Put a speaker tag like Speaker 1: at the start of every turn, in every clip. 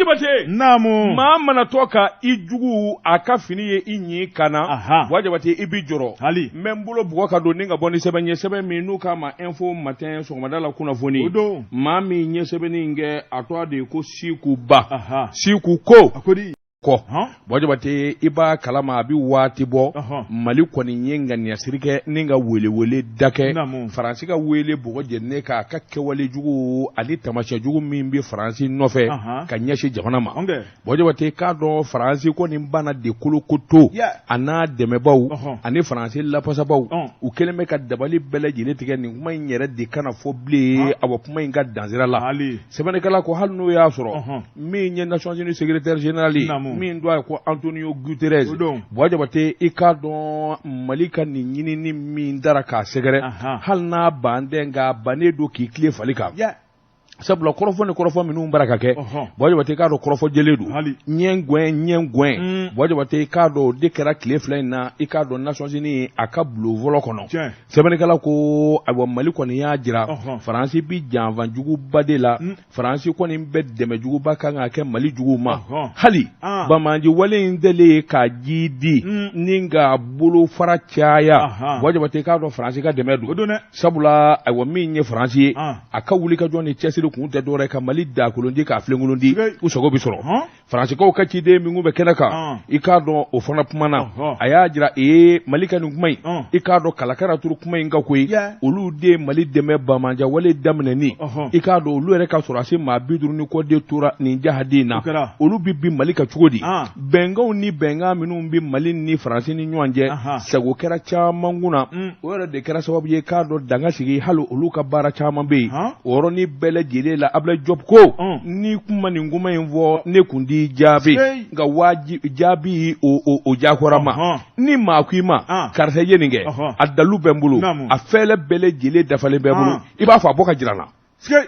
Speaker 1: Jabate
Speaker 2: naamu
Speaker 1: maa mana to ka i jugu a ka fini ye i ɲin kan na
Speaker 2: Aha.
Speaker 1: Buwa Jabate i bi jɔrɔ
Speaker 2: hali
Speaker 1: n bɛ n bolo bugɔ ka don ni ka bɔ ni sɛbɛn ye sɛbɛn min n'u k'a ma Info Matin sɔgɔmada la kunnafoni
Speaker 2: O don.
Speaker 1: maa min ye sɛbɛnni in kɛ a tɔgɔ de ye ko Siku Ba
Speaker 2: Aha.
Speaker 1: Siku ko
Speaker 2: a ko di
Speaker 1: kɔ
Speaker 2: Hɔn.
Speaker 1: Buwa Jabate i b'a kalama a bɛ waati bɔ
Speaker 2: Ɔhɔn.
Speaker 1: Mali kɔni ye ŋaniyasiri kɛ ni ka welewele da kɛ
Speaker 2: Naamu.
Speaker 1: Faransi ka wele bɔgɔ jeninen k'a ka kɛwale jugu ani taamasiyɛn jugu min bɛ Faransi nɔfɛ
Speaker 2: Ahan.
Speaker 1: ka ɲɛsin jamana ma
Speaker 2: Ɔnkɛ.
Speaker 1: Buwa Jabate k'a dɔn Faransi kɔni banna de kolokoto
Speaker 2: Yeah.
Speaker 1: a n'a dɛmɛbaw
Speaker 2: Ɔhɔn.
Speaker 1: ani Faransi lafasabaw
Speaker 2: Ɔn.
Speaker 1: u kɛlen bɛ ka dabali bɛɛ lajɛlen tigɛ nin kuma in yɛrɛ de kana fɔ bilen awa kuma in ka dansira la
Speaker 2: Hali.
Speaker 1: Sɛbɛnnikɛla ko hali n'o y'a sɔrɔ
Speaker 2: Ɔhɔn.
Speaker 1: min ye Nations Unies secrétaire général ye
Speaker 2: Naamu.
Speaker 1: min tɔgɔ ye ko Antonio Guterres
Speaker 2: O don.
Speaker 1: Buwa Jabate i k'a dɔn Mali ka nin ɲinini min dara k'a sɛgɛrɛ
Speaker 2: Ahan.
Speaker 1: hali n'a ban tɛ nka a bannen don k'i tilen fali kan
Speaker 2: Yeah.
Speaker 1: sabula kɔrɔfɔ ni kɔrɔfɔ minnu bara ka kɛ
Speaker 2: Ɔhɔn.
Speaker 1: Buwa Jabate i k'a dɔn kɔrɔfɔ jɛlen don
Speaker 2: Hali.
Speaker 1: ɲɛ gɛn ɲɛ gɛn Buwa Jabate i k'a dɔn o de kɛra tile 2 in na i k'a dɔn Nations Unies a ka bulon fɔlɔ kɔnɔ
Speaker 2: Tiɲɛ.
Speaker 1: sɛbɛnnikɛla ko ayiwa Mali kɔni y'a jira
Speaker 2: Ɔhɔn.
Speaker 1: Faransi bi janfanjuguba de la Faransi kɔni bɛ dɛmɛjuguba kan ka kɛ Mali juguw ma
Speaker 2: Ɔhɔn.
Speaker 1: hali
Speaker 2: Ah.
Speaker 1: banbaanci wale in deli ye ka ji di ni ka bolofara caya
Speaker 2: Ahan.
Speaker 1: Buwa Jabate i k'a dɔn Faransi ka dɛmɛ
Speaker 2: O
Speaker 1: don
Speaker 2: don dɛ.
Speaker 1: sabula ayiwa min ye Faransi ye
Speaker 2: Ah.
Speaker 1: a ka wulikajɔ ni cɛsiri kun tɛ dɔwɛrɛ ka Mali dakolon di k'a filenkolon di
Speaker 2: Sigai.
Speaker 1: u sago bɛ sɔrɔ
Speaker 2: Hɔn.
Speaker 1: Faransikaw ka ciden min kun bɛ kɛnɛ kan
Speaker 2: Ah.
Speaker 1: i k'a dɔn o fana kumana
Speaker 2: Ɔhɔ.
Speaker 1: a y'a jira ee Mali ka nin kuma in
Speaker 2: Ɔn.
Speaker 1: i k'a dɔn kala kana turu kuma in kan koyi
Speaker 2: Yeah.
Speaker 1: olu de ye Mali dɛmɛ banbaanci wale daminɛni
Speaker 2: Ɔhɔ.
Speaker 1: i k'a dɔn olu yɛrɛ ka sɔrɔdasi maa 50 ni kɔ de tora nin jahadi in na
Speaker 2: O kɛra.
Speaker 1: olu bɛ bin Mali kan cogo di
Speaker 2: Ah.
Speaker 1: bɛnkanw ni bɛnkan minnu bɛ Mali ni Faransi ni ɲɔgɔn cɛ
Speaker 2: Aha.
Speaker 1: sago kɛra caman kunna o yɛrɛ de kɛra sababu ye k'a dɔn danga sigi hali olu ka baara caman bɛ yen
Speaker 2: Han.
Speaker 1: o yɔrɔnin bɛɛ lajɛlen la Abulayi Jɔp ko
Speaker 2: Ɔn.
Speaker 1: n'i kun ma nin kuma in fɔ ne kun t'i jaabi
Speaker 2: Sey.
Speaker 1: nka waji jaabi o o o diyagoyara ma
Speaker 2: Ɔhɔn.
Speaker 1: ni maa ko i ma
Speaker 2: Ah.
Speaker 1: karisa i ye nin kɛ
Speaker 2: Ɔhɔn.
Speaker 1: a dalu bɛ n bolo
Speaker 2: Naamu.
Speaker 1: a fɛlɛ bɛɛ lajɛlen dafalen bɛ n bolo
Speaker 2: Ah.
Speaker 1: i b'a fɔ a bɔ ka jira n na
Speaker 2: Sigai.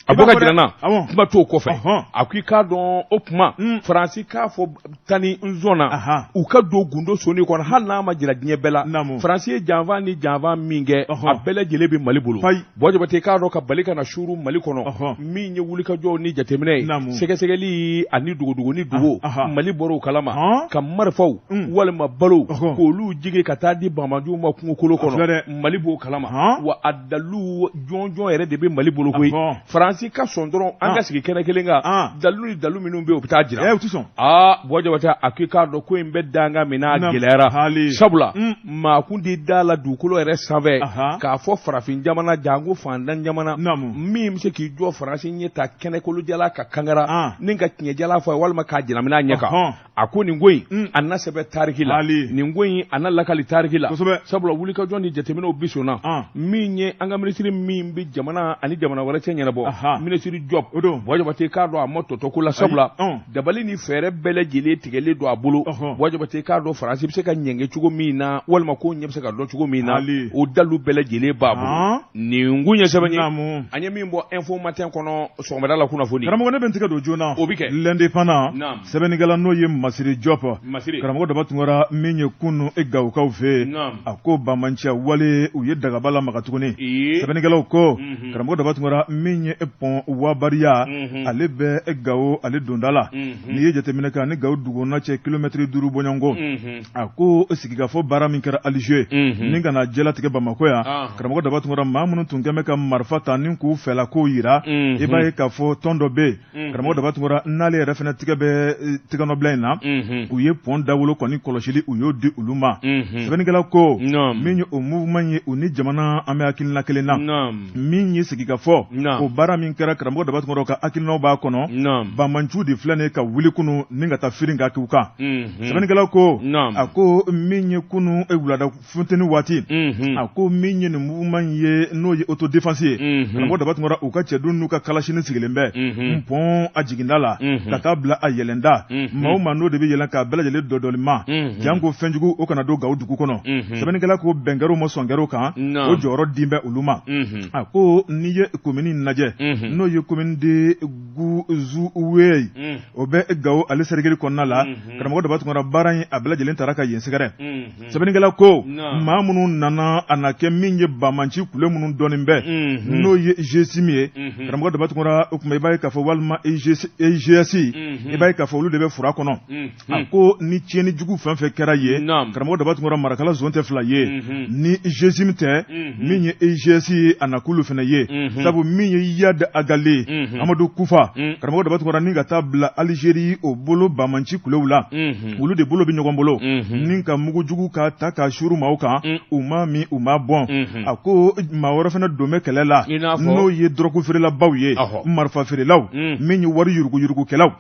Speaker 1: a
Speaker 2: I
Speaker 1: bɔ
Speaker 2: b'a
Speaker 1: ka
Speaker 2: fɔ
Speaker 1: jira
Speaker 2: dɛ.
Speaker 1: n na
Speaker 2: Awɔ.
Speaker 1: kuma t'o kɔfɛ
Speaker 2: Ɔhɔn.
Speaker 1: a ko i k'a dɔn o tuma Faransi k'a fɔ tan ni n sɔn na
Speaker 2: Ahan.
Speaker 1: u ka don gundo soni kɔnɔ hali n'a ma jira diɲɛ bɛɛ la
Speaker 2: Naamu.
Speaker 1: Faransi ye janfa ni janfa min kɛ
Speaker 2: Ɔhɔn.
Speaker 1: a bɛɛ lajɛlen bɛ Mali bolo
Speaker 2: Fayi.
Speaker 1: Buwa Jabate i k'a dɔn ka bali ka na suuru Mali kɔnɔ
Speaker 2: Ɔhɔn.
Speaker 1: min ye wulikajɔw ni jateminɛ ye
Speaker 2: Naamu.
Speaker 1: sɛgɛsɛgɛli ani dogodogo ni dogo
Speaker 2: Aha.
Speaker 1: Mali bɔra o kalama
Speaker 2: Hɔn.
Speaker 1: ka marifaw walima balow
Speaker 2: Ɔhɔn.
Speaker 1: k'olu jigin ka taa di banbaanciw ma kungokolo
Speaker 2: A filɛ
Speaker 1: kɔnɔ
Speaker 2: dɛ.
Speaker 1: Mali b'o kalama
Speaker 2: Hɔn.
Speaker 1: wa a dalu jɔnjɔn yɛrɛ de bɛ Mali bolo koyi
Speaker 2: Ɔhɔn.
Speaker 1: Faransi ka sɔn dɔrɔn an ka
Speaker 2: Ah.
Speaker 1: sigi kɛnɛ kelen kan
Speaker 2: Ah.
Speaker 1: dalu ni dalu minnu bɛ yen u bɛ taa jira
Speaker 2: Eh, u ti sɔn.
Speaker 1: aa Buwa Jabate a ko i k'a dɔn ko in bɛ danga min n'a
Speaker 2: Naam.
Speaker 1: gɛlɛyara
Speaker 2: Hali.
Speaker 1: sabula maa kun t'i da la dugukolo yɛrɛ sanfɛ
Speaker 2: Aha.
Speaker 1: k'a fɔ farafin jamana janko fantan jamana
Speaker 2: Naamu.
Speaker 1: min bɛ se k'i jɔ Faransi ɲɛ ta kɛnɛkolojala ka kankara
Speaker 2: Ah.
Speaker 1: ni ka tiɲɛjala fɔ a ye walima k'a jɛnamina a ɲɛ kan
Speaker 2: Ɔhɔn.
Speaker 1: a ko nin ko in a na sɛbɛn tariki la
Speaker 2: Hali.
Speaker 1: nin ko in a na lakali tariki la
Speaker 2: Kosɛbɛ.
Speaker 1: sabula wulikajɔ ni jateminɛw bi sɔnna
Speaker 2: Ah.
Speaker 1: min ye an ka minisiri min bɛ jamana ani jamana wɛrɛ cɛ ɲɛnabɔ
Speaker 2: Aha.
Speaker 1: minisiri Jɔp
Speaker 2: O don.
Speaker 1: Buwa Jabate k'a dɔn a ma tɔtɔ ko la sabula
Speaker 2: Ayi, ɔn.
Speaker 1: dabali ni fɛɛrɛ bɛɛ lajɛlen tigɛlen don a bolo
Speaker 2: Ɔhɔn.
Speaker 1: Buwa Jabate k'a dɔn Faransi bɛ se ka ɲɛnge cogo min na walima ko ɲɛ bɛ se ka dɔn cogo min na
Speaker 2: Hali.
Speaker 1: o dalu bɛɛ lajɛlen b'a bolo
Speaker 2: Han.
Speaker 1: nin kun ye sɛbɛn ye
Speaker 2: Naamu.
Speaker 1: an ye min bɔ Info Matin kɔnɔ sɔgɔmada la kunnafoni
Speaker 2: Karamɔgɔ ne bɛ n tɛgɛ don joona.
Speaker 1: O bɛ kɛ.
Speaker 2: L'Indépendant.
Speaker 1: Naam.
Speaker 2: Sɛbɛnnikɛla n'o ye Masire Jɔp.
Speaker 1: Masire.
Speaker 2: Karamɔgɔ Daba Tunkara min ye kunun e Gawokaw fɛ yen.
Speaker 1: Naam.
Speaker 2: A ko banbaanciya wale u ye dagaba lamaga tuguni.
Speaker 1: Ee.
Speaker 2: Sɛbɛnnikɛlaw ko.
Speaker 1: Mhm.
Speaker 2: Karamɔgɔ Daba Tunkara min ye pɔn Wabariya.
Speaker 1: Mhm.
Speaker 2: Ale bɛ Gawo ale donda la.
Speaker 1: Mhm.
Speaker 2: N'i ye jateminɛ kɛ ani Gawo dugukɔnɔna cɛ kilomɛtiri 5 bɔɲɔgɔnko.
Speaker 1: Mhm.
Speaker 2: A ko sigikafɔ baara min kɛra Alize.
Speaker 1: Mhm.
Speaker 2: Ni ka na jɛlatigɛ Bamakɔ yan.
Speaker 1: Ah.
Speaker 2: Karamɔgɔ Daba Tunkara maa minnu tun kɛn bɛ ka marifa ta ni k'u fɛla kow yira.
Speaker 1: Mhm.
Speaker 2: I b'a ye k'a fɔ tɔn dɔ bɛ yen.
Speaker 1: Mhm.
Speaker 2: Karamɔgɔ Daba Tunkara n'ale yɛrɛ fana tigɛ bɛ tɛgɛnɔbila in na.
Speaker 1: Mhm.
Speaker 2: U ye pɔn dawolo kɔni kɔlɔsili u y'o di olu ma.
Speaker 1: Mhm.
Speaker 2: Sɛbɛnnikɛla ko.
Speaker 1: Naam.
Speaker 2: Min ye o mouvement ye u ni jamana an bɛ hakilina kelen na.
Speaker 1: Naam.
Speaker 2: Min ye sigikafɔ.
Speaker 1: Naam.
Speaker 2: O baara min kɛra karamɔgɔ Daba Tunkara ka hakilinaw b'a kɔnɔ.
Speaker 1: Naam.
Speaker 2: Banbaanciw de filɛ nin ye ka wuli kunu ni ka taa firin ka k'u kan.
Speaker 1: Mhm.
Speaker 2: Sɛbɛnnikɛla ko.
Speaker 1: Naam.
Speaker 2: A ko min ye kunu wulada funteni waati.
Speaker 1: Mhm.
Speaker 2: A ko min ye nin mouvement ye n'o ye autodéfense ye.
Speaker 1: Mhm.
Speaker 2: Karamɔgɔ Daba Tunkara u ka cɛdenw n'u ka kalasini sigilen bɛ.
Speaker 1: Mhm.
Speaker 2: Pɔn a jiginda la.
Speaker 1: Mhm.
Speaker 2: Ka taa bila a yɛlɛnda.
Speaker 1: Mhm.
Speaker 2: Maa o maa n'o de bɛ yɛlɛn k'a bɛɛ lajɛlen dɔdɔli ma.
Speaker 1: Mhm.
Speaker 2: Janko fɛnjugu o kana don Gawo dugu kɔnɔ.
Speaker 1: Mhm.
Speaker 2: Sɛbɛnnikɛla ko bɛnkɛr'o ma sɔnkɛr'o kan.
Speaker 1: Naam.
Speaker 2: O jɔyɔrɔ din bɛ olu ma.
Speaker 1: Mhm.
Speaker 2: A ko n'i ye komini in lajɛ.
Speaker 1: Mhm.
Speaker 2: N'o ye commune de Gouzuwéyi, o bɛ Gawo ale sɛrɛkili kɔnɔna la. Karamɔgɔ Daba Tunkara, baara in a bɛɛ lajɛlen taara ka yen sɛgɛrɛ. Sɛbɛnnikɛla ko maa minnu nana a na kɛ min ye banbaanci kulu minnu dɔnnen bɛ, n'o ye GSIM ye, karamɔgɔ Daba Tunkara, o tuma i b'a ye k'a fɔ walima EIGS, i b'a ye k'a fɔ olu de bɛ fura kɔnɔ. A ko ni tiɲɛni jugu fɛn fɛn kɛra yen, karamɔgɔ Daba Tunkara, marakala zon tɛ fila ye ni GSIM tɛ, min ye EIGS ye, a na k'olu fana ye, sabu min ye Iyad Ag Ghali, Amadu Kufa, karamɔgɔ Daba Tunkara, ni ka taa bila Alizeri o bolo banbaanci kulew la, olu de bolo bɛ ɲɔgɔn bolo ni ka mugujugu ka ta ka suuru maaw kan, u ma min, u ma bɔn. A ko maa wɛrɛ fana don bɛ kɛlɛ la, n'o ye dɔrɔgu feerelabaw ye, marifa feerelaw, min ye wari yuruguyurugukɛlaw,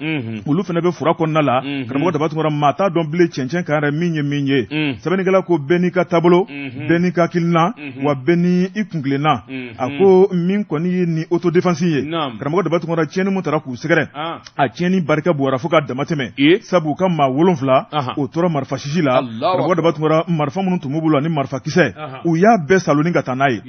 Speaker 2: olu fana bɛ fura kɔnɔna la. Karamɔgɔ Daba Tunkara, maa t'a dɔn bilen cɛncɛn kan yɛrɛ min ye min ye. Sɛbɛnnikɛla ko bɛɛ n'i ka taabolo, bɛɛ n'i ka hakilina, wa bɛɛ ni i kuntilenna. A ko min kɔni ye ni autodéfense ye, karamɔgɔ Daba Tunkara, tiɲɛni min taara k'u sɛgɛrɛ, a tiɲɛni barika bonyara fo ka damatɛmɛ, sabu u ka maa 7 o tora marifa sisi la. Karamɔgɔ Daba Tunkara, marifa minnu tun b'u bolo ani marifa kisɛ, u y'a bɛɛ saloni ka taa n'a ye.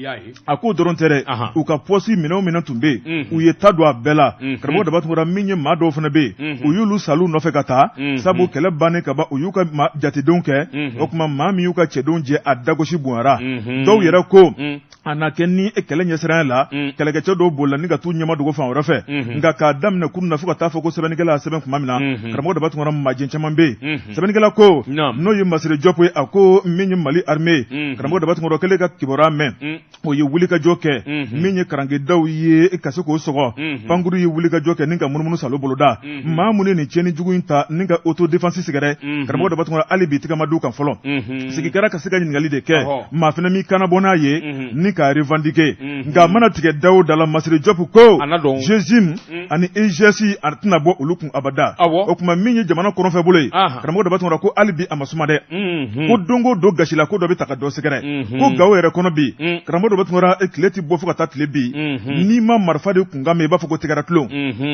Speaker 2: A k'o dɔrɔn tɛ dɛ, u ka pɔsi minɛn o minɛn tun bɛ yen, u ye ta don a bɛɛ la. Karamɔgɔ Daba Tunkara, min ye maa dɔw fana bɛ yen, u y'olu sal'u nɔfɛ ka taa, sabu kɛlɛ bannen ka ban, u y'u ka jatedenw kɛ. O tuma maa min y'u ka cɛdenw jɛ, a dagosi bonyara. Dɔw yɛrɛ ko a na kɛ ni kɛlɛ ɲɛsiranya la, kɛlɛkɛcɛ dɔw bolila ni ka t'u ɲɛma dogo fan wɛrɛ fɛ. Nka k'a daminɛ kunun na fo ka taa fɔ ko sɛbɛnnikɛla y'a sɛbɛn tuma min na, karamɔgɔ Daba Tunkara, majɛ caman bɛ yen. Sɛbɛnnikɛla ko, n'o ye Masire Jɔpu ye, a ko min ye Mali armée ye, karamɔgɔ Daba Tunkara kɛlen ka kibaruya mɛn, o ye wulikajɔ kɛ. Min ye karankedaw ye ka se k'o sɔgɔ, pankuru ye wulikajɔ kɛ ni ka munumunu salo boloda. Maa minnu ye nin tiɲɛni jugu in ta ni ka autodéfense sɛgɛrɛ, karamɔgɔ Daba Tunkara, hali bi tɛgɛ ma d'u kan fɔlɔ. Sigi kɛra ka se ka ɲininkali de kɛ, maa fana m'i kannabɔ n'a ye ni k'a revendiquer. Nka a mana tigɛ da o da la, Masire Jɔpu ko GSIM ani EIGS, a tɛna bɔ olu kun abada. O tuma min ye jamana kɔrɔnfɛ bolo ye, karamɔgɔ Daba Tunkara ko hali bi a ma suma dɛ, ko don o don gasila ko dɔ bɛ ta ka dɔ sɛgɛrɛ. Ko Gawo yɛrɛ kɔnɔ bi, karamɔgɔ Daba Tunkara, tile tɛ bɔ fo ka taa tile bin, n'i ma marifa de kunkan mɛn, i b'a fɔ ko tɛgɛrɛ tulon.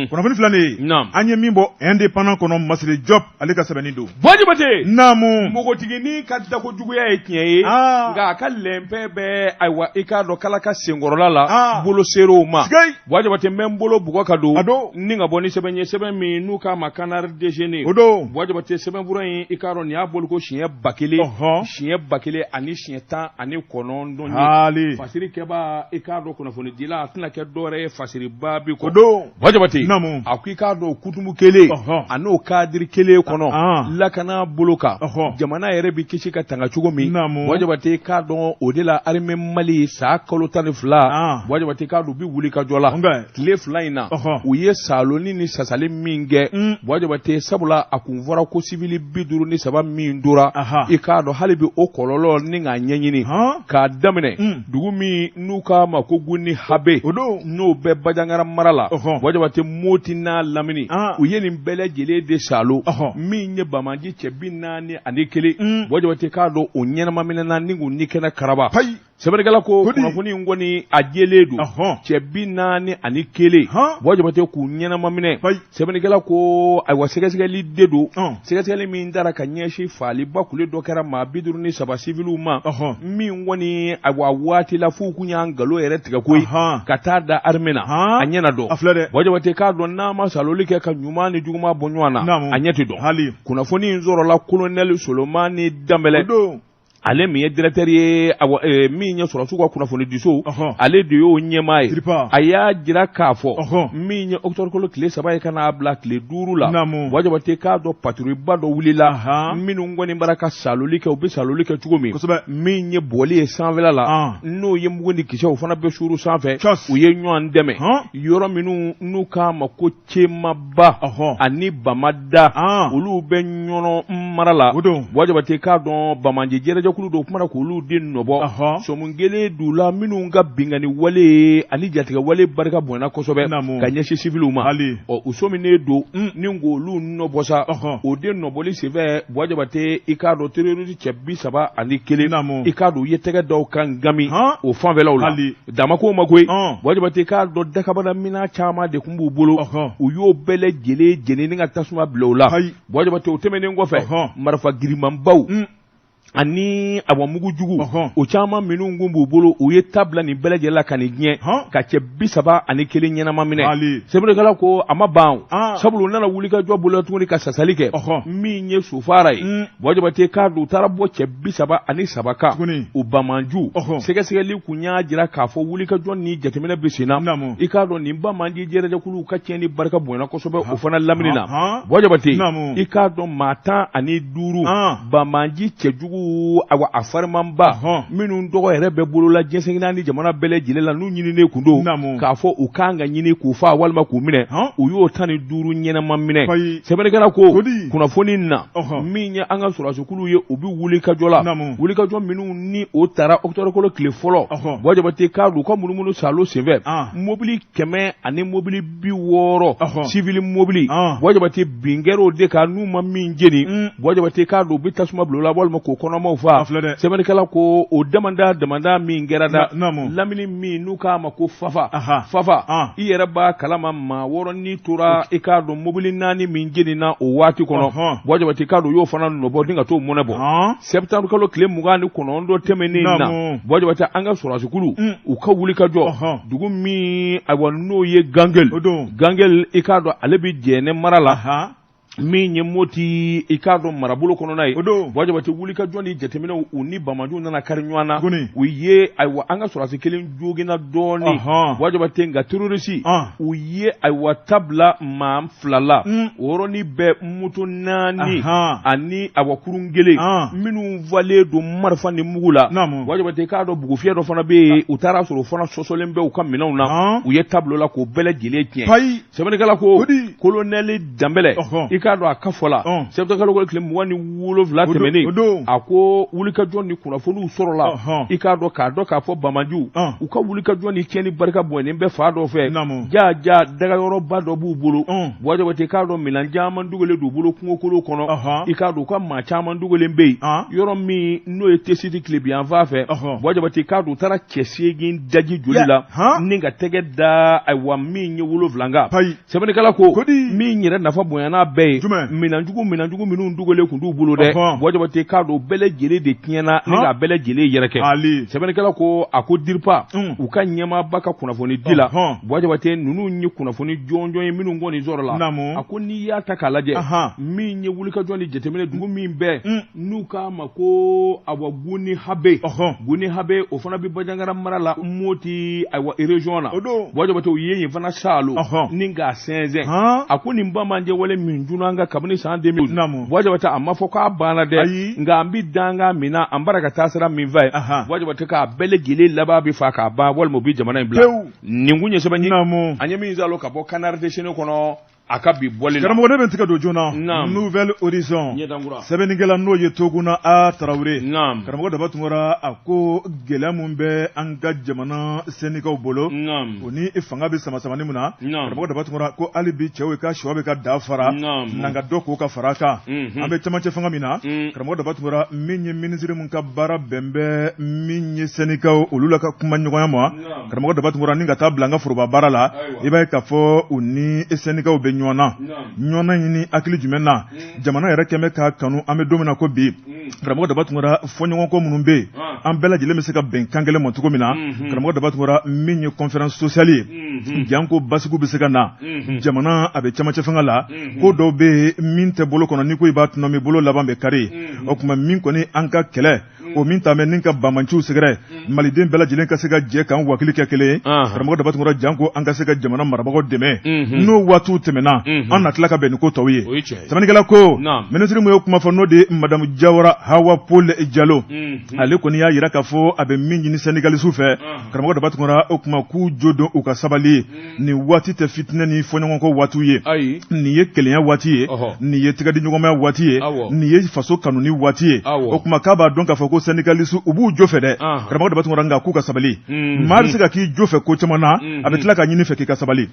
Speaker 2: Kunnafoni filɛ nin ye, an ye min bɔ Indépendant kɔnɔ, Masire Jɔp ale ka sɛbɛnni don.
Speaker 1: Buwa Jabate,
Speaker 2: naamu.
Speaker 1: Npogotiginin ka dako juguya ye tiɲɛ ye, nka a ka lɛnpɛ bɛ, ayiwa, i k'a dɔn kala ka senkɔrɔla la, bolo ser'o ma. Buwa Jabate, n bɛ n bolo bugɔ ka don ni ka bɔ ni sɛbɛn ye, sɛbɛn min n'u k'a ma Canard déchaîné.
Speaker 2: O don.
Speaker 1: Buwa Jabate, sɛbɛnfura in, i k'a dɔn nin y'a bɔliko siɲɛ 1000, siɲɛ 1019 ye. Fasiri kɛbaa, i k'a dɔn kunnafonidila, a tɛna kɛ dɔwɛrɛ ye Fasiriba bi kɔ.
Speaker 2: O don.
Speaker 1: Buwa Jabate,
Speaker 2: naamu.
Speaker 1: A ko i k'a dɔn kutumu kelen a n'o kadiri kelen kɔnɔ, lakana bolo kan, jamana yɛrɛ bɛ kisi ka tanga cogo min.
Speaker 2: Naamu.
Speaker 1: Buwa Jabate, i k'a dɔn o de la armée Mali san kalo 12, Buwa Jabate, i k'a dɔn u bɛ wuli ka jɔ la. Tile 2 in na, u ye saloni ni sasali min kɛ, Buwa Jabate, sabula a kun fɔra ko sivili 53 min tora, i k'a dɔn hali bi o kɔlɔlɔ ni k'a ɲɛɲini k'a daminɛ dugu min n'u k'a ma ko Gunni Habe, n'o bɛ Bajangara mara la, Buwa Jabate, Moti n'a lamini, u ye nin bɛɛ lajɛlen de salo. Min ye banbaanci cɛ 41, Buwa Jabate, k'a dɔn o ɲɛnama minɛna ni k'u ni kɛnɛ karaba. Sɛbɛnnikɛla ko kunnafoni in kɔni a jɛlen don, cɛ 41, Buwa Jabate, k'u ɲɛnama minɛ. Sɛbɛnnikɛla ko ayiwa, sɛgɛsɛgɛli de don, sɛgɛsɛgɛli min taara ka ɲɛsin faaliba kule dɔ kɛra maa 53 siviliw ma, min kɔni ayiwa waati la f'u kun y'an nkalon yɛrɛ tigɛ koyi ka taa da armée na, a ɲɛ na dɔn. Buwa Jabate, k'a dɔn n'a ma saloli kɛ ka ɲuman ni juguman bɔ ɲɔgɔn na, a ɲɛ tɛ dɔn. Kunnafoni in sɔrɔla kolonɛli Solomani Danbɛlɛ, ale min ye directeur ye, min ye sɔrɔdasiw ka kunnafonidiso, ale de y'o ɲɛmaa ye. A y'a jira k'a fɔ min ye octobre kalo tile 3 ye ka n'a bila tile 5 la, Buwa Jabate, k'a dɔn patrouille ba dɔ wulila, minnu kɔni bara ka saloli kɛ, u bɛ saloli kɛ cogo min, min ye bɔli ye sanfɛla la, n'o ye mugu ni kisɛ, o fana bɛ suuru sanfɛ. U ye ɲɔgɔn dɛmɛ yɔrɔ minnu n'u k'a ma ko Cɛmaba ani Bamada, olu bɛ Ɲɔnɔ mara la. Buwa Jabate, k'a dɔn banbaanci jɛrɛjɛkulu dɔw kumana k'olu de nɔbɔ sɔmi kelen d'u la, minnu ka binkanni wale ani jatigɛ wale barika bonyana kosɛbɛ ka ɲɛsin siviliw ma. Ɔ, u sɔminen don ni k'olu nɔbɔ sa. O de nɔbɔli senfɛ, Buwa Jabate, i k'a dɔn terroriste cɛ 31, i k'a dɔn u ye tɛgɛ da u kan gami o fanfɛlaw la. Damako ma koyi, Buwa Jabate, k'a dɔn dakabana minɛn caman de tun b'u bolo, u y'o bɛɛ lajɛlen jeni ni ka tasuma bila u la. Buwa Jabate, o tɛmɛnen kɔfɛ, marifa girimanbaw Ani awa mugujugu o caman minnu kun b'u bolo, u ye ta bila nin bɛɛ lajɛlen la ka nin diɲɛ ka cɛ 31 ɲɛnama minɛ. Sɛbɛnnikɛla ko a ma ban, sabula u nana wulikajɔ bolo tuguni ka sasali kɛ min ye Sofara ye. Buwa Jabate k'a don u taara bɔ cɛ 33 kan u banbaanci. Sɛgɛsɛgɛli kun y'a jira k'a fɔ wulikajɔ ni jateminɛ bɛ sen na. I k'a dɔn nin banbaanci jɛrɛjɛkuluw ka tiɲɛni barika bonyana kosɛbɛ o fana lamini na. Buwa Jabate, i k'a dɔn maa 15 banbaanci cɛjugu, awa a farimanba minnu tɔgɔ yɛrɛ bɛ bolola diɲɛ seleke naani jamana bɛɛ lajɛlen la, n'u ɲininen kun don k'a fɔ u kan ka ɲini k'u faa walima k'u minɛ, u y'o 15 ɲɛnama minɛ. Sɛbɛnnikɛla ko kunnafoni na min ye an ka sɔrɔdasikulu ye, u bɛ wulikajɔ la, wulikajɔ minnu ni o taara octobre kalo tile fɔlɔ. Buwa Jabate k'a don u ka munumunu saalo senfɛ, mobili 100 ani mobili 60 civil mobili, Buwa Jabate, bin kɛra o de kan. N'u ma min jeni, Buwa Jabate k'a don u bɛ tasuma bila o la walima k'o kɔnɔmaw faa. Sɛbɛnnikɛla ko o damanda damanda min kɛra da lamini min n'u k'a ma ko Fafa Fafa, i yɛrɛ b'a kalama maa 6 ni tora. I k'a dɔn mobili naani min jenina o waati kɔnɔ, Buwa Jabate k'a don u y'o fana nɔbɔ ni ka t'o mɔnɛ bɔ. Septembre kalo tile 29 tɛmɛnen na, Buwa Jabate, an ka sɔrɔdasikulu u ka wulikajɔ dugu min, ayiwa, n'o ye Gangel Gangel, i k'a dɔn ale bɛ Jɛnɛ mara la, min ye Moti, i k'a dɔn marabolo kɔnɔna ye. Buwa Jabate, wulikajɔ ni jateminɛw, u ni banbaanciw nana kari ɲɔgɔn na. U ye, ayiwa, an ka sɔrɔdasi kelen joginna dɔɔnin, Buwa Jabate, nka terroriste u ye, ayiwa, ta bila maa fila la. O yɔrɔnin bɛɛ moto naani ani awa kurun kelen minnu falen don marifa ni mugu la, Buwa Jabate k'a dɔn bugufiyɛ dɔ fana bɛ yen, u taara sɔrɔ o fana sɔsɔlen bɛ u ka minɛnw na. U ye ta bila o la k'o bɛɛ lajɛlen tiɲɛ. Sɛbɛnnikɛla ko kolonɛli Danbɛlɛ, i k'a dɔn a ka fɔ la, septembre kalo tile 27 tɛmɛnen, a ko wulikajɔ ni kunnafoniw sɔrɔla, i k'a dɔn k'a dɔn k'a fɔ banbaanciw u ka wulikajɔ ni tiɲɛni barika bonyalen bɛ fan dɔ fɛ. Ja ja dagayɔrɔba dɔ b'u bolo, Buwa Jabate k'a dɔn minɛn caman dogolen d'u bolo kungokolo kɔnɔ. I k'a dɔn u ka maa caman dogolen bɛ yen, yɔrɔ min n'o ye Tesiti tilebinyanfan fɛ. Buwa Jabate k'a dɔn u taara cɛ 8 daji joli la ni ka tɛgɛ da, ayiwa, min ye 7 kan. Sɛbɛnnikɛla ko min yɛrɛ nafa bonya n'a bɛɛ ye, minɛnjugu minɛnjugu minnu dogolen tun t'u bolo dɛ, Buwa Jabate k'a dɔn bɛɛ lajɛlen de tiɲɛna ni k'a bɛɛ lajɛlen yɛrɛkɛ. Sɛbɛnnikɛla ko a ko DIRPA u ka ɲɛmaaba ka kunnafoni di la, Buwa Jabate, ninnu ye kunnafoni jɔnjɔn ye minnu kɔni sɔrɔla. A ko n'i y'a ta k'a lajɛ, min ye wulikajɔ ni jateminɛ, dugu min bɛɛ n'u k'a ma ko awa Guni Habe, Guni Habe, o fana bɛ Banjagara mara la, Moti, ayiwa, région na, Buwa Jabate, u ye yen fana saalo ni k'a sɛnsɛn. A ko nin banbaanci wale min cunna an kan kabini san 2000, Buwa Jabate, a ma fɔ k'a banna dɛ, nka an bɛ dankan min na, an bara ka taa sira min fɛ, Buwa Jabate, k'a bɛɛ lajɛlen laban bɛ fa k'a ban walima u bɛ jamana in bila. Nin kun ye sɛbɛn ye an ye min saalo ka bɔ Canard déchaîné kɔnɔ a ka bi bɔli la.
Speaker 2: Karamɔgɔ, ne bɛ n tigɛ don joona. Nouvel Horizon sɛbɛnnikɛla n'o ye Toguna A Tarawele. Karamɔgɔ Daba Tunkara, a ko gɛlɛya min bɛ an ka jamana sɛndikaw bolo, o ni fanga bɛ sama samani min na, karamɔgɔ Daba Tunkara ko hali bi cɛw ka shɔ bɛ ka da fara, n'an ka dɔ k'o ka fara a kan. An bɛ cɛmancɛ fanga min na, karamɔgɔ Daba Tunkara, min ye minisiri min ka baara bɛn bɛ min ye sɛndikaw olu la ka kuma ɲɔgɔnya ma, karamɔgɔ Daba Tunkara, ni ka taa bila an ka foroba baara la, i b'a ye k'a fɔ u ni sɛndikaw bɛ ɲɔgɔn na ɲɔgɔn na ɲini hakili jumɛn na jamana yɛrɛ kɛmɛ k'a kanu. An bɛ don min na ko bi, karamɔgɔ Daba Tunkara, fɔɲɔgɔnkɔ minnu bɛ yen, an bɛɛ lajɛlen bɛ se ka bɛn kan kelen ma cogo min na, karamɔgɔ Daba Tunkara, min ye conférence sociale ye, janko basigiw bɛ se ka na jamana a bɛ cɛmancɛ fanga la. Ko dɔw bɛ yen min tɛ bolo kɔnɔ, n'i ko i b'a tɔnɔmi, bolo laban bɛ kari. O tuma min kɔni an ka kɛlɛ o min ta ni ka banbaanciw sɛgɛrɛ, maliden bɛɛ lajɛlen ka se ka jɛ k'an wakili kɛ kelen ye, karamɔgɔ Daba Tunkara, janko an ka se ka jamana marabagaw dɛmɛ. N'o waatiw tɛmɛna, an na tila ka bɛn ni ko tɔw ye. Sɛbɛnnikɛla ko minisiri min ye kuma fɔ, n'o de ye madamu Jawara Hawa Paul Jalo, ale kɔni y'a jira k'a fɔ a bɛ min ɲini sɛndikalisiw fɛ, karamɔgɔ Daba Tunkara, o tuma k'u jo don, u ka sabali. Nin waati tɛ fitinɛ ni fɔɲɔgɔnkɔ waatiw ye. Nin ye kelenya waati ye, nin ye tɛgɛdiɲɔgɔnmaya waati ye, nin ye faso kanuni waati ye. O tuma k'a b'a dɔn k'a fɔ ko sɛndikalisiw u b'u jo fɛ dɛ, karamɔgɔ Daba Tunkara, nka k'u ka sabali. Maa bɛ se ka k'i jo fɛ ko caman na, a bɛ tila k'a ɲini fɛ k'i ka sabali.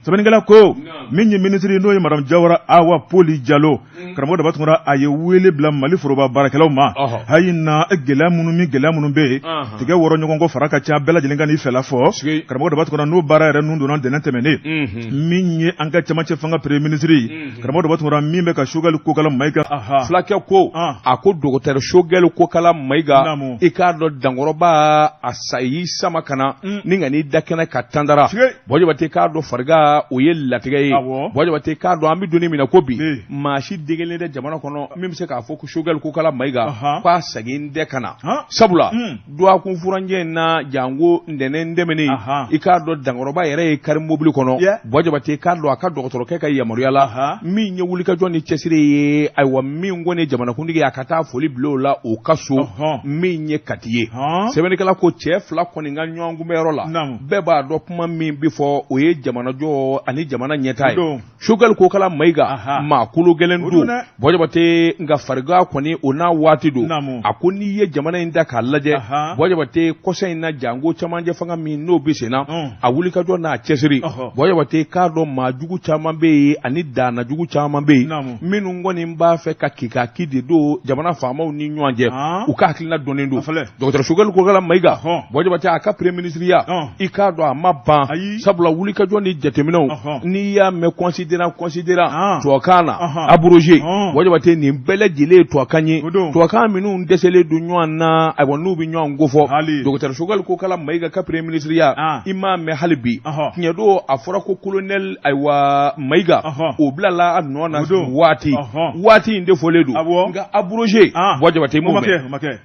Speaker 2: Sɛbɛnnikɛla ko min ye minisiri n'o ye madamu Jawara Awa Poli Jalo, karamɔgɔ Daba Tunkara, a ye wele bila Mali foroba baarakɛlaw ma. Hayi na gɛlɛya minnu ni gɛlɛya minnu bɛ yen, tigɛ wɔrɔ ɲɔgɔn kɔ fara ka ca, bɛɛ lajɛlen ka n'i fɛla fɔ, karamɔgɔ Daba Tunkara, n'o baara yɛrɛ nun donna ntɛnɛn tɛmɛnen min ye an ka cɛmancɛ fanga premier ministre karamɔgɔ Daba Tunkara min bɛ ka Choguel Kokala Mayiga
Speaker 1: fulakɛ ko a ko docteur Choguel Kokala Mayiga i k'a dɔn dankɔrɔba a sa y'i sama ka na ni ka n'i da kɛnɛ ka tandara Buwa Jabate k'a dɔn farigan o ye latigɛ ye Buwa Jabate k'a dɔn an bɛ don min na ko bi maa si degelen tɛ jamana kɔnɔ min bɛ se k'a fɔ ko Choguel Kokala Mayiga k'a segin tɛ ka na sabula dɔgɔkun furancɛ in na janko ntɛnɛn tɛmɛnen i k'a dɔn dankɔrɔba yɛrɛ ye kari mobili kɔnɔ Buwa Jabate k'a dɔn a ka dɔgɔtɔrɔkɛ ka yamaruya la min ye wulikajɔ ni cɛsiri ye ayiwa min kɔni ye jamanakuntigi ye a ka taa foli bila o la o ka so min ye Kati ye sɛbɛnnikɛla ko cɛ fila kɔni ka ɲɔgɔn kunbɛyɔrɔ la bɛɛ b'a dɔn kuma min bɛ fɔ o ye jamanajɔ ani jamana ɲɛtaa ye Choguel Kokala Mayiga maa kolo gɛlɛn don Buwa Jabate nka farigan kɔni o n'a waati don a ko n'i ye jamana in da k'a lajɛ Buwa Jabate kɔsa in na janko camancɛ fanga min n'o bɛ sen na a wulikajɔ n'a cɛsiri Buwa Jabate k'a dɔn maa jugu caman bɛ yen ani daana jugu caman bɛ yen minnu kɔni b'a fɛ ka kikaki de don jamana faamaw ni ɲɔgɔn cɛ u ka hakilina dɔnnen don docteur Choguel Kokala Mayiga Buwa Jabate a ka premier ministreya i k'a dɔn a ma ban sabula wulikajɔ ni jateminɛw n'i y'a mɛn considérant considérant tubabukan na abrogé Buwa Jabate nin bɛɛ lajɛlen ye tubabukan ye tubabukan minnu dɛsɛlen don ɲɔgɔn na ayiwa n'u bɛ ɲɔgɔn kofɔ docteur Choguel Kokala Mayiga ka premier ministreya i m'a mɛn hali bi tiɲɛ don a fɔra ko colonel ayiwa Mayiga o bilala a nɔ na waati waati in de fɔlen don nka abrogé Buwa Jabate m'o mɛn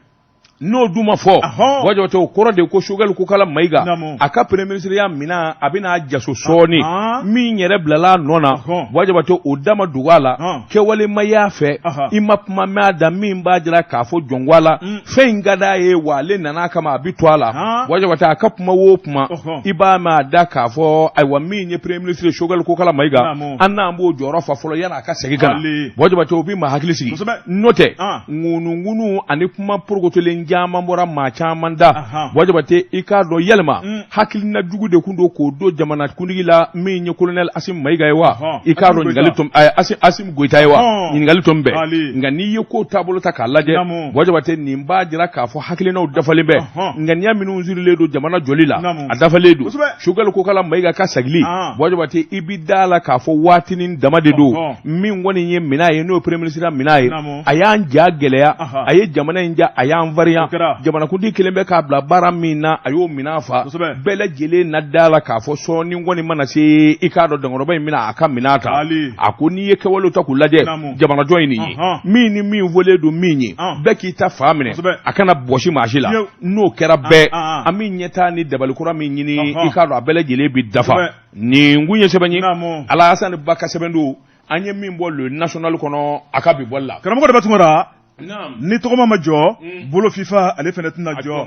Speaker 1: n'o dun ma fɔ Buwa Jabate o kɔrɔ de ko Choguel Kokala Mayiga a ka premier ministreya minɛn a bɛna jaso sɔɔni min yɛrɛ bilala a nɔ na Buwa Jabate o da ma dogo a la kɛwale ma y'a fɛ i ma kuma mɛn a da min b'a jira k'a fɔ jɔnko a la fɛn in ka d'a ye wa ale nana a kama a bɛ to a la Buwa Jabate a ka kuma o kuma i b'a mɛn a da k'a fɔ ayiwa min ye premier ministre Choguel Kokala Mayiga an n'an b'o jɔyɔrɔ fa fɔlɔ yanni a ka segin ka na Buwa Jabate o bɛ maa hakili sigi n'o tɛ ŋunuŋunu ani kuma porokotolen caman bɔra maa caman da Buwa Jabate i k'a dɔn yalima hakilina jugu de tun don k'o don jamanakuntigi la min ye colonel Asimi Mayiga ye wa i k'a dɔn ɲininkali tun Asimi Goyita ye wa ɲininkali tun bɛ nka n'i ye ko taabolo ta k'a lajɛ Buwa Jabate nin b'a jira k'a fɔ hakilinaw dafalen bɛ ŋaniya minnu sirilen don jamana jɔli la a dafalen don Choguel Kokala Mayiga ka sagili Buwa Jabate i bi da la k'a fɔ waatinin dama de don min kɔni ye minɛn ye n'o ye premier ministre minɛn ye a y'an ja gɛlɛya a ye jamana in ja a y'an farinya jamanakuntigi kelen bɛ k'a bila baara min na a y'o minɛn fa bɛɛ lajɛlen na da la k'a fɔ sɔɔni kɔni mana se i k'a dɔn dankɔrɔba in bɛna a ka minɛn ta a ko n'i ye kɛwalew ta k'u lajɛ jamanajɔ ye nin ye min ni min fɔlen don min ye bɛɛ k'i ta fan minɛ a kana bɔsi maa si la n'o kɛra bɛɛ an bɛ ɲɛtaa ni dabalikura min ɲini i k'a dɔn a bɛɛ lajɛlen bɛ dafa nin kun ye sɛbɛn ye Alasani Ba ka sɛbɛn don an ye min bɔ Le National kɔnɔ a ka bi bɔli la
Speaker 2: karamɔgɔ Daba Tunkara ni tɔgɔma ma jɔ bolo fifa ale fana tɛna jɔ.